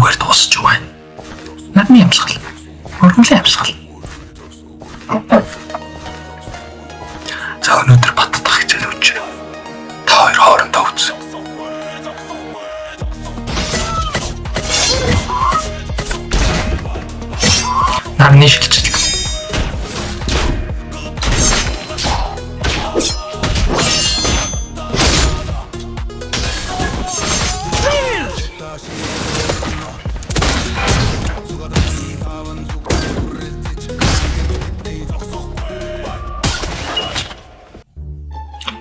Энүүгээр дуусч байна. Нарны амьсгал. Өргөмлийн амьсгал. За өнөөдөр баттах хичээл өгч. Та хоёр хоорондоо үз. Нарны шилжилт.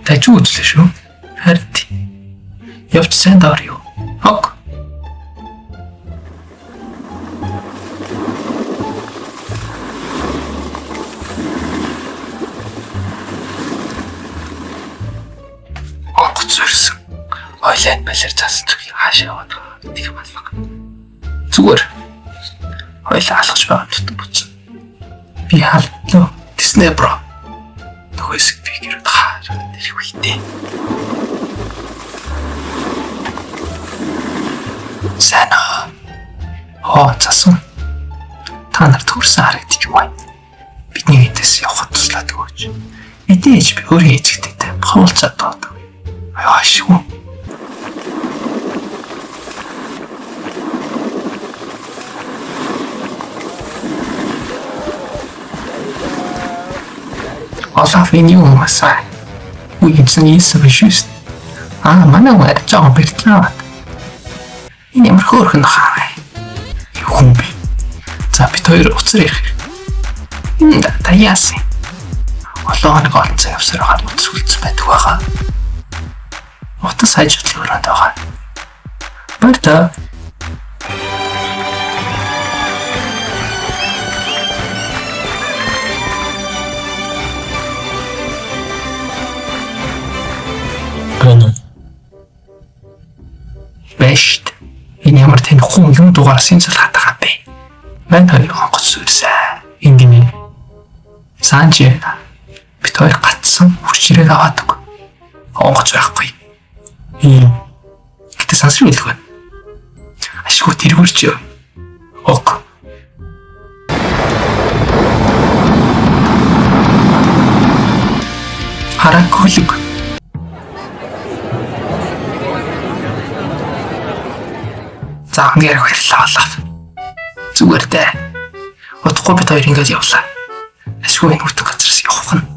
Тажуу үзлээ шүү. Харин явж сайн доор юу. Ок. Онгоц ирсэн. Ойланд балер засан зүйл хаашаа яваад байгаа гэдэг юм алга. Зүгээр. Ойлаа алхаж байгаа тутам буцсан. Би халдлаа. Тэснэ бро. Нөгөө хэсэг би гэрээд хаараад ирэх үедээ. Сайн аа. Хоо засан. Та нар төрсэн харагдчих байна. Бидний эдээс явахад туслаад өгөөч. Мэдээж би өөрийн эцэгтэйтэй хуулцаад доодог. Аяа ашгүй. Олаф энэ юу юм асаа? Үгүй юмсан ийсэн биш үү? Аа манай хүн арай жоохон бэртлээ. Энэ ямар хөөрхөн хаа вэ? Юу хүн бэ? За бид хоёр уцаар ярих. Энэ та яасан? Олон хоног олон цаг явсаар байгаад утас үлдсэн байдаг байгаа. Утас хажуудлын өрөөнд байгаа. Баяр та. Брэно. Бэшт. Энэ ямар тань хүн юм дугаарсан зүйл хатгаа бэ? Мань хоёр онгоц сүрсэн. Ингэнэ. Санжи бид хоёр гатсан хурц ирээд аваадаг. Онгоц байхгүй. Ийм. Гэтэ сансрын үлэг байна. Ашгүй тэргүүрч яв. Ок. Хараа көлөг. За ангаар баярлалаа Олаф. Зүгээр дээ. Удахгүй бид хоёр ингэж явлаа. Ашгүй энэ хүртэх газраас явах нь.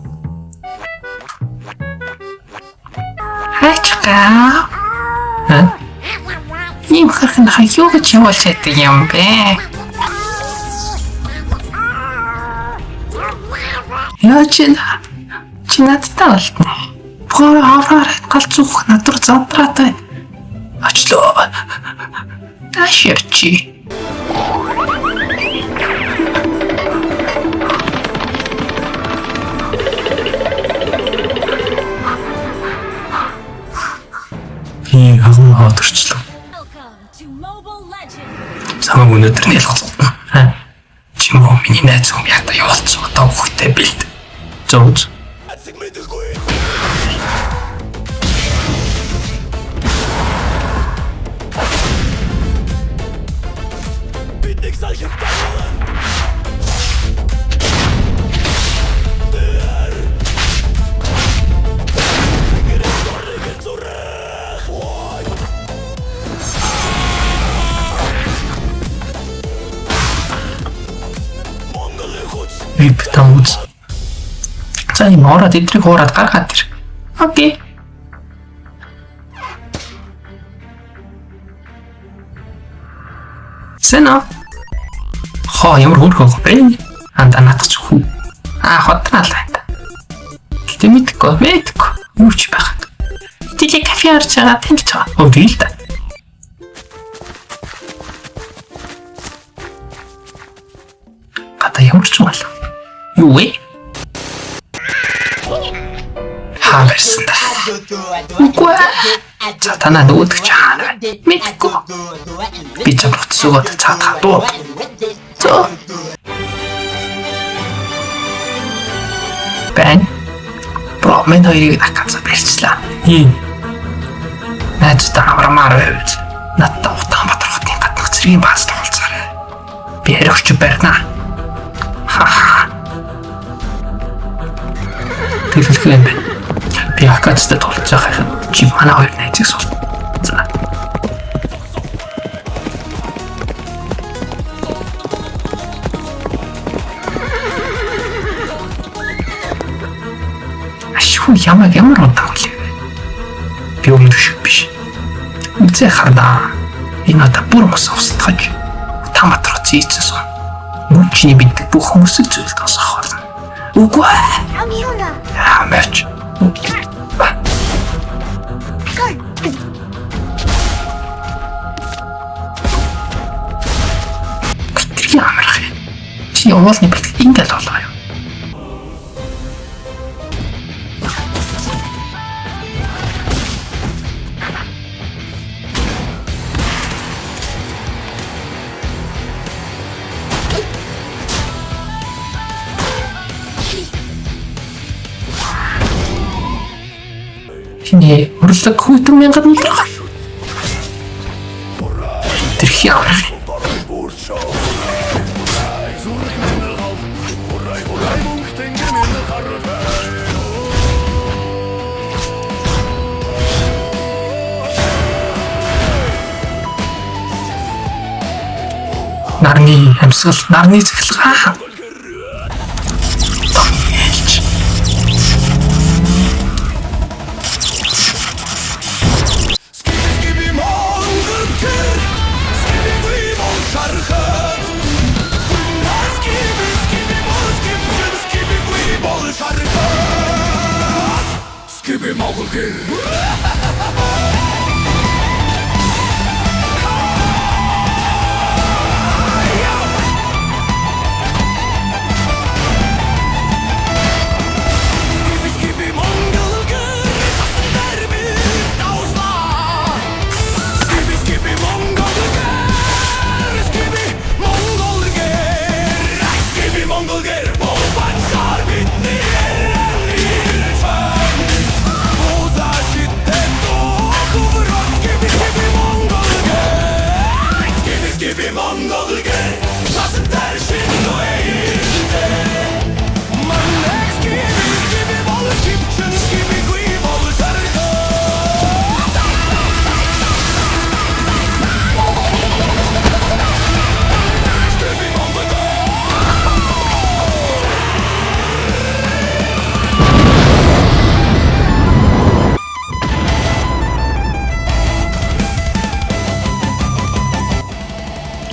Хайчгаа. Ха? Ийм хэрхэн хаа юу гэж явуулж байдаг юм бэ? Яаж энэ чи надтай болтно. Бохор аваар галзуух над руу задраад байна. Очлоо. Тааш явчи. Би хаган хот орчлоо. Welcome to Mobile Legends! Самаг өнөөдөр нэлээд. Ха? Чи мөө миний найз хүм ята явуулсан одоо хөхтэй бэлт. За үз. Вип та үз. За юм ороод эдрийг хуураад гаргаад ир. Окей. Сэна. Хоо ямар хөөрхөн бэ? Анда наадах ч хүү. Аа хотраа л байна. Гэтэ мэдгүй, мэдгүй. Юу ч байх. Тэгэлээ кофе орж байгаа тэнч байгаа. Оо тэгэл та. Гата ямар ч юм бол. Юу вэ? Хаа барьсан та. Үгүй ээ. За танаа нөгөөдөг чи хаана вэ? Мэдгүй. Би замрах төсөөгөөд цаадах дуу. За. Бэн. Бро, мен хоёрыг накаца барьчлаа. Ийм. Найзтай аврамаар байвал надтай Улаанбаатар хотын гаднах зэрэг цэргийн бааз тоглолцоорой. Би хариуч барина. Ха. Тэгэлгүй юм байна. Би Акацтай тоглож байгаа юм. Чи манай хоёр найзыг сул. За. Ашгүй ямар ямар удаа хүлээв. Би өмнөх шиг биш. Үзээ харнаа. Энэ одоо бүр мос устгаж Улаанбаатар хотын эзэн сон. Мөн чиний мэддэг бүх хүмүүсийг зүйл тусгах болно. Үгүй ээ. Ямарч. Тэр амарх юм. Чи уулны бэлтгэл ингээл болоо юу? Чиний урлаг хүйтэн мянган доллар. Тэр хямрах. Нарны амьсгал, нарны цахилгаан. Томьёолж.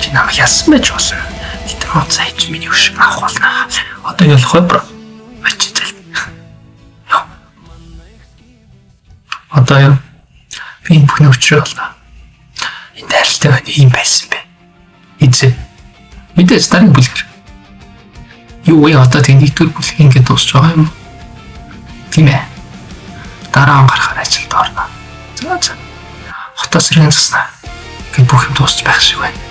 Чи намайг яасан байж болно. Тэр хуцаа чи миний хөшиг авах болно. Одоо юу болох вэ бро? Очиж зэл. Йоо. Одоо юу? Би энэ бүхний учрыг олно. Энэ дайралтай байна ийм байсан бэ. Эзээ. Мэдээж дараагийн бүлгэр. Юу вэ одоо тэг нэгдүгээр бүлэг ингээд дуусч байгаа юм уу? Тийм ээ. Дараа он гарахаар ажилд орно. За за. Хотоос иргэн заснаа. Ингээд бүх юм дуусч байх шиг байна.